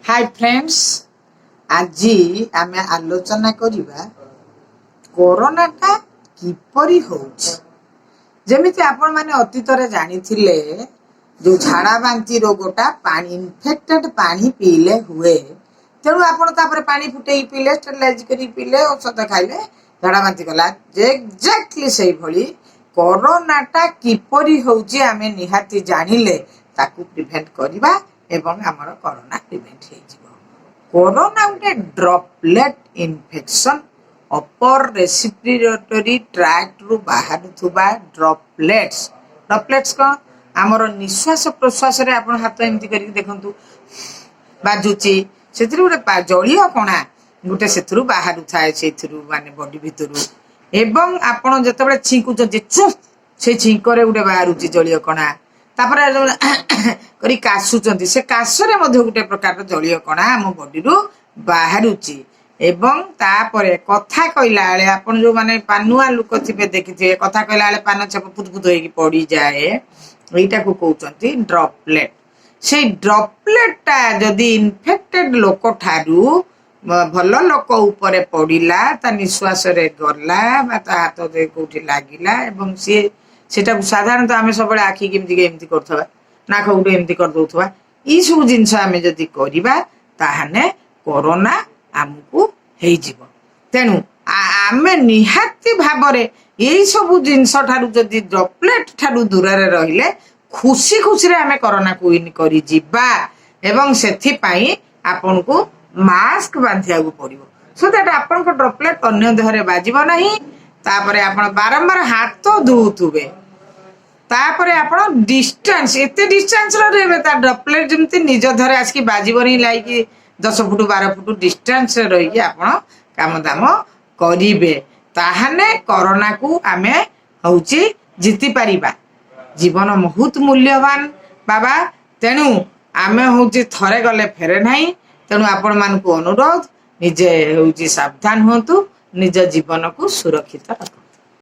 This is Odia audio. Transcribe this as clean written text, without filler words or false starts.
ହାଇ ଫ୍ରେଣ୍ଡସ୍, ଆଜି ଆମେ ଆଲୋଚନା କରିବା କରୋନାଟା କିପରି ହେଉଛି। ଯେମିତି ଆପଣମାନେ ଅତୀତରେ ଜାଣିଥିଲେ, ଯୋଉ ଝାଡ଼ା ବାନ୍ତି ରୋଗଟା ପାଣି, ଇନଫେକ୍ଟେଡ ପାଣି ପିଇଲେ ହୁଏ। ତେଣୁ ଆପଣ ତାପରେ ପାଣି ଫୁଟେଇକି ପିଇଲେ, ଷ୍ଟେରିଲାଇଜ କରିକି ପିଇଲେ, ଔଷଧ ଖାଇଲେ, ଝାଡ଼ା ବାନ୍ତି ଗଲା। ଏକ୍ଜାକ୍ଟଲି ସେଇଭଳି କରୋନାଟା କିପରି ହେଉଛି, ଆମେ ନିହାତି ଜାଣିଲେ ତାକୁ ପ୍ରିଭେଣ୍ଟ କରିବା ଏବଂ ଆମର କରୋନା ପ୍ରିଭେଣ୍ଟ ହେଇଯିବ। କରୋନା ଗୋଟେ ଡ୍ରପଲେଟ୍ ଇନଫେକ୍ସନ। ଅପର ରେସିପିରେଟୋରୀ ଟ୍ରାକ୍ଟରୁ ବାହାରୁଥିବା ଡ୍ରପଲେଟ୍ସ। ଡ୍ରପଲେଟ୍ସ କ'ଣ? ଆମର ନିଶ୍ୱାସ ପ୍ରଶ୍ୱାସରେ ଆପଣ ହାତ ଏମିତି କରିକି ଦେଖନ୍ତୁ, ବାଜୁଛି, ସେଥିରୁ ଗୋଟେ ଜଳୀୟ କଣା ଗୋଟେ ସେଥିରୁ ବାହାରୁଥାଏ, ସେଇଥିରୁ ମାନେ ବଡି ଭିତରୁ। ଏବଂ ଆପଣ ଯେତେବେଳେ ଛିଙ୍କୁଛନ୍ତି, ଚୁ, ସେଇ ଛିଙ୍କରେ ଗୋଟେ ବାହାରୁଛି ଜଳୀୟ କଣା। ତାପରେ ଯେତେବେଳେ କରି କାଶୁଛନ୍ତି, ସେ କାଶରେ ମଧ୍ୟ ଗୋଟେ ପ୍ରକାରର ଜଳୀୟ କଣା ଆମ ବଡିରୁ ବାହାରୁଛି। ଏବଂ ତାପରେ କଥା କହିଲା ବେଳେ, ଆପଣ ଯୋଉମାନେ ପାନୁଆ ଲୋକ ଥିବେ ଦେଖିଥିବେ, କଥା କହିଲା ବେଳେ ପାନ ଛେପ ପୁତୁ ପୁତୁ ହେଇକି ପଡିଯାଏ। ଏଇଟାକୁ କହୁଛନ୍ତି ଡ୍ରପଲେଟ୍। ସେଇ ଡ୍ରପଲେଟଟା ଯଦି ଇନଫେକ୍ଟେଡ ଲୋକ ଠାରୁ ଭଲ ଲୋକ ଉପରେ ପଡିଲା, ତା ନିଶ୍ୱାସରେ ଗଲା ବା ତା ହାତ ଦେଇ କୋଉଠି ଲାଗିଲା ଏବଂ ସିଏ ସେଟାକୁ, ସାଧାରଣତଃ ଆମେ ସବୁବେଳେ ଆଖି କେମିତି ଏମିତି କରୁଥିବା, ନାକ ଗୋଟେ ଏମିତି କରିଦଉଥିବା, ଏଇ ସବୁ ଜିନିଷ ଆମେ ଯଦି କରିବା, ତାହେଲେ କରୋନା ଆମକୁ ହେଇଯିବ। ତେଣୁ ଆମେ ନିହାତି ଭାବରେ ଏଇ ସବୁ ଜିନିଷ ଠାରୁ, ଯଦି ଡ୍ରପଲେଟ ଠାରୁ ଦୂରରେ ରହିଲେ, ଖୁସି ଖୁସିରେ ଆମେ କରୋନାକୁ ୱିନ୍ କରିଯିବା। ଏବଂ ସେଥିପାଇଁ ଆପଣଙ୍କୁ ମାସ୍କ ବାନ୍ଧିବାକୁ ପଡିବ, ସୋ that ଆପଣଙ୍କ ଡ୍ରପଲେଟ ଅନ୍ୟ ଦେହରେ ବାଜିବ ନାହିଁ। ତାପରେ ଆପଣ ବାରମ୍ବାର ହାତ ଧୋଉଥିବେ। ତାପରେ ଆପଣ ଡିଷ୍ଟାନ୍ସ, ଏତେ ଡିଷ୍ଟାନ୍ସରେ ରହିବେ, ତା ଡ୍ରପଲେଟ ଯେମିତି ନିଜ ଦେହରେ ଆସିକି ବାଜିବନି। ଲାଇକି 10 ଫୁଟ, 12 ଫୁଟ ଡିଷ୍ଟାନ୍ସରେ ରହିକି ଆପଣ କାମ ଦାମ କରିବେ, ତାହେଲେ କରୋନାକୁ ଆମେ ହଉଛି ଜିତି ପାରିବା। ଜୀବନ ବହୁତ ମୂଲ୍ୟବାନ ବାବା। ତେଣୁ ଆମେ ହଉଛି ଥରେ ଗଲେ ଫେରେ ନାହିଁ। ତେଣୁ ଆପଣମାନଙ୍କୁ ଅନୁରୋଧ, ନିଜେ ହଉଛି ସାବଧାନ ହୁଅନ୍ତୁ, ନିଜ ଜୀବନକୁ ସୁରକ୍ଷିତ ରଖନ୍ତୁ।